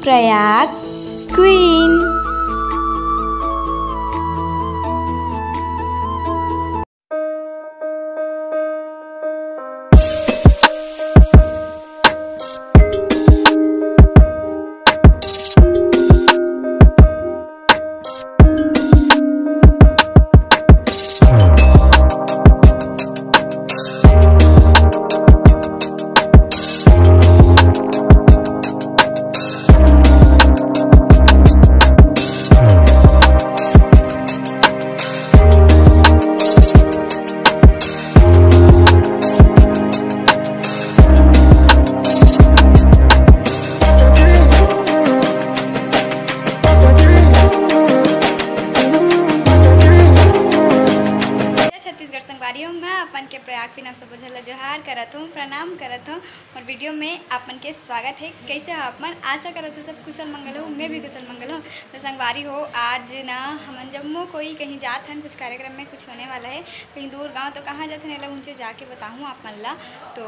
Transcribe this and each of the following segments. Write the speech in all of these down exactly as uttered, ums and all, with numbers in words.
Prayag queen. Chhattisgarh संगवारी हो, मैं अपन के प्रयाग क्वीन आप सबो झन ला जोहार करत हूँ, प्रणाम करत हूँ। और वीडियो में आप मन के स्वागत है। कैसे हो आप मन? आशा करत हूँ सब कुशल मंगल हो, मैं भी कुशल मंगल हूँ। तो संगवारी हो, आज ना हमन जम्मो कोई कहीं जात हन, कुछ कार्यक्रम में कुछ होने वाला है, कहीं दूर गाँव। तो कहाँ जात हन, एला उनसे जाके बताहूँ आप मन ला। तो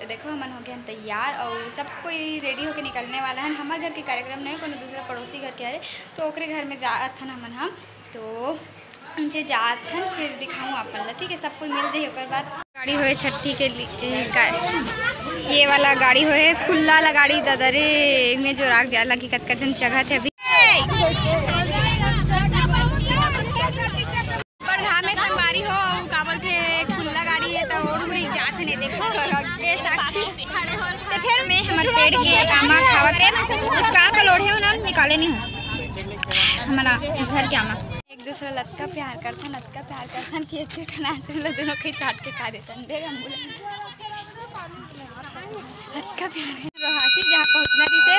देखो, हमन हो गए हन तैयार और सब कोई रेडी होके निकलने वाला हन। हमारे घर के कार्यक्रम नहीं, कोनो दूसरा पड़ोसी घर के हरे, तो ओकरे घर में जात हन हमन ह। तो उनसे जात हन, फिर दिखाऊँ आप मन ला, ठीक है? सब कोई मिल जाही ओकर बाद। गाड़ी होए छट्ठी के लिए, ए, गा-, ये वाला गाड़ी होए, खुल्ला वाला गाड़ी दादा रे, में जो राख जाला कि कतका जन चघत है अभी। बरधा में संगवारी हो, अउ का बोलथे, खुल्ला गाड़ी है तो ओड़ उड़ी जात ने, देखो, रखे साक्षी। तो फिर मैं हमर पेड़ के आमा खावत रे, उसका आप लोढ़े हो ना, निकाले नहीं हो हमारा घर के आमा। एक दूसरा लतका प्यार करथन, अतका प्यार करथन कि एक एक ठन आइसक्रीम ला दोनों के चाट के खा देथन। देख हम बोला, अतका प्यार है। रोहासी जहाँ पहुँचना रहिसे,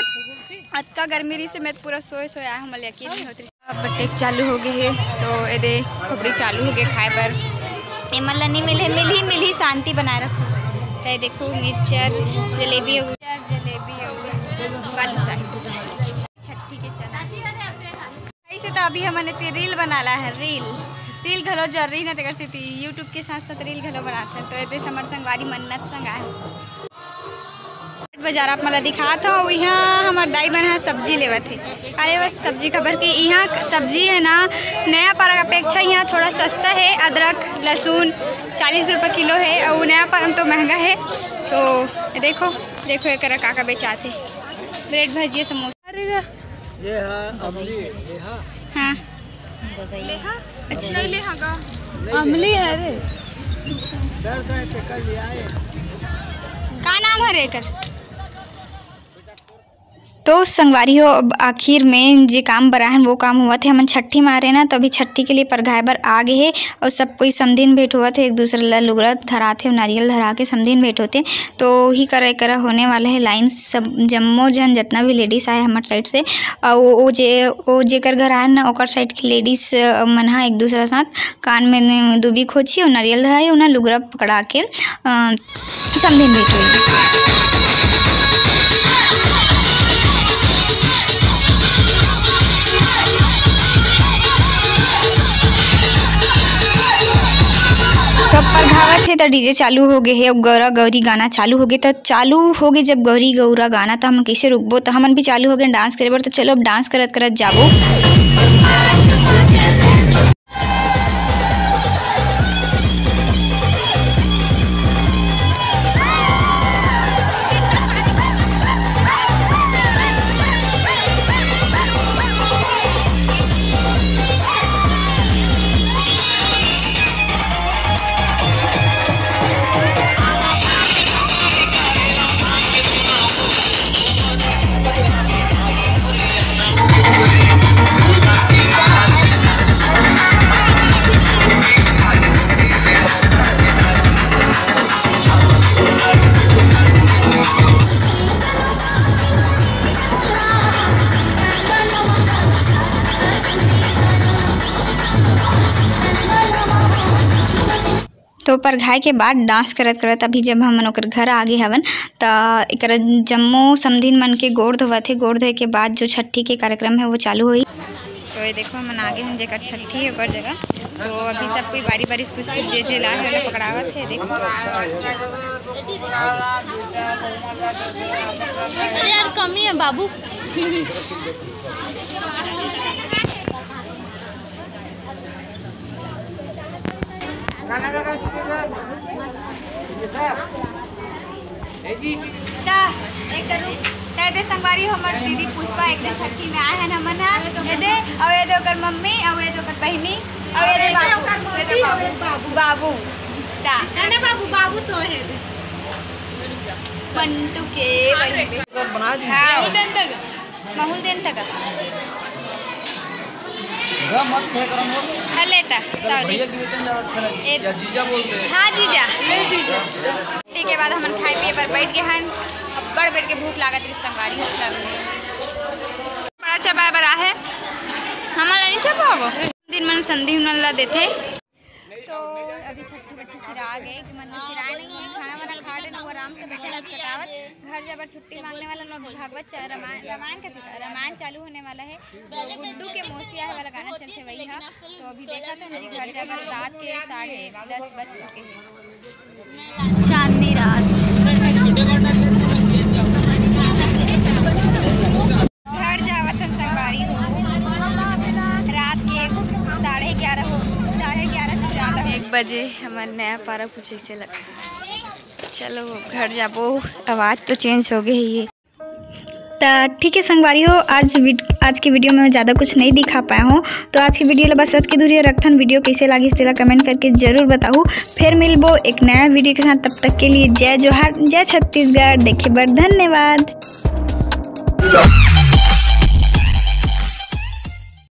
अतका गर्मी रहिसे, मैं तो पूरा सोए सोए आया हूँ, मोला यकीन नहीं होत रहिसे। अब टेक चालू हो गए है, तो ये दे खोपड़ी चालू हो गए खाए बर। एमन ला नहीं मिले, मिलही मिलही, शांति बनाए रखो। तो ये देखो मिक्सचर, जलेबी हो, जलेबी हो, बालूशाही, छट्ठी के चना। ऐसे तो अभी हमन एती रील बनाला है, रील, रील घलो जरूरी ना, तेकर सेती YouTube के साथ साथ रील घलो बनात है। तो एदे हमर संगवारी मन्नत संग आए। बाजार आप मला दिखात हो, इहाँ हमर दाई मन ह सब्जी लेवत हे। काहे लेवत सब्जी? काबर कि इहाँ सब्जी है ना, नया पारा के अपेक्षा इहाँ थोड़ा सस्ता है। अदरक, लहसुन चालीस रुपये किलो है और नया पारा में तो महंगा है। तो देखो, देखो एकरा का का बेचात है, ब्रेड, भजिया, समोसा। अरे रे। ये हा अमली, ये हा। हाँ। लेहा? अच्छा। नहीं लेहा गा। अमली है रे। दर्द है ते कल ले आए। का नाम है रे एकर? तो संगवारी हो, अब आखिर में जे काम बर आहन, वो काम होवत हे। हमन छट्ठी मारे ना, तो अभी छट्ठी के लिए परघाए बर आ गए हे और सब कोई समधिन भेंट होवत हे, एक दूसरे ला लुगरा धरात हे, नारियल धरा के समधिन भेंट होते। तो ही करा करा होने वाला है लाइन से सब, जम्मो झन, जितना भी लेडीज आए हमारे साइड से, और वो, वो जे, वो जेकर घर आए ना, ओकर साइड के लेडीज, अ, मन हा एक दूसरा साथ कान में न-, दूबी खोची और नारियल धराई, उन्हें लुगरा पकड़ा के, अ, समधिन भेंट होई। तो परघावत हे त डीजे चालू हो गए हे, अब गौरा गौरी गाना चालू हो गए। त चालू हो गए जब गौरी गौरा गाना, त हमन कैसे रुकबो? त हमन भी चालू हो गए डांस करे बर। त चलो अब डांस करत करत जाबो। तो परघाए के बाद डांस करत करत अभी जब हमन ओकर घर आ गे हवन, त एकरा जम्मो समधिन मन के गोड़ धोवत हे। गोड़ धोए के बाद जो छट्ठी के कार्यक्रम है, वो चालू होही। तो ये देखो, हमन आगे हन जेकर छट्ठी है, ओकर जगह। तो अभी सब कोई बारी बारी से कुछ कुछ जे जे लाए है, ओला पकड़ावत है। देखो, अरे यार, कमी है बाबू। त एक रुक, त एदे संगवारी हो, हमर दीदी पुष्पा एक दे छट्ठी में आए हन हमन ह। एदे, अउ एदे ओकर मम्मी, अउ एदे ओकर बहिनी, अउ एदे बाबू, ओकर मौसी, एदे बाबू। अउ एदे बाबू। बाबू। ता। है ना बाबू, बाबू सोए हे एदे। मंटू के बहिनी। बना दी। हाँ। माहौल देन तक। बुरा मत कहे करम हो। हाँ, लेता, sorry। भैया की वेतन ज्यादा अच्छा लगे। ए- या जीजा बोल दे। हाँ, जीजा। ए, जीजा। ठीक है, बाद हमन खाए पिए बर बैठ गए हन। अब्बड़ बेर के भूख लागत रहिस संगवारी हो तब। बड़ा चबाए बर आहे। हमन ला नहीं चबाबो। दिन मन संधी मन ला देथे। तो अभी छट्ठी बट्ठी सिरा गए कि मतलब सिराए नहीं है, खाना वाना खा डे, वो आराम से बैठे रस कटावत। घर जाबर छुट्टी मांगने वाला लोग भागवत चा-, रामायण, रामायण का, रामायण चालू होने वाला है। तो गुड्डू के मौसी आहे वाला गाना चलते वही है। तो अभी देखा था जी, घर जाबर रात के साढ़े दस बज चुके हैं। चांदनी रात। घर जावत हन संगवारी हो। रात के साढ़े ग्यारह हो, साढ़े ग्यारह से ज्यादा हो। एक बजे हमर नया पारा कुछ ऐसे लगता है। चलो घर जाबो, आवाज तो change हो गई है। त ठीक है संगवारी हो, आज वीड-, आज की video में मैं ज़्यादा कुछ नहीं दिखा पाया हूँ। तो आज की video ला बस अतके दूरी रखथन। Video कैसे लागिस तेला comment करके जरूर बताहू। फिर मिलबो एक नया video के साथ, तब तक के लिए जय जोहार, जय छत्तीसगढ़। देखे बर धन्यवाद।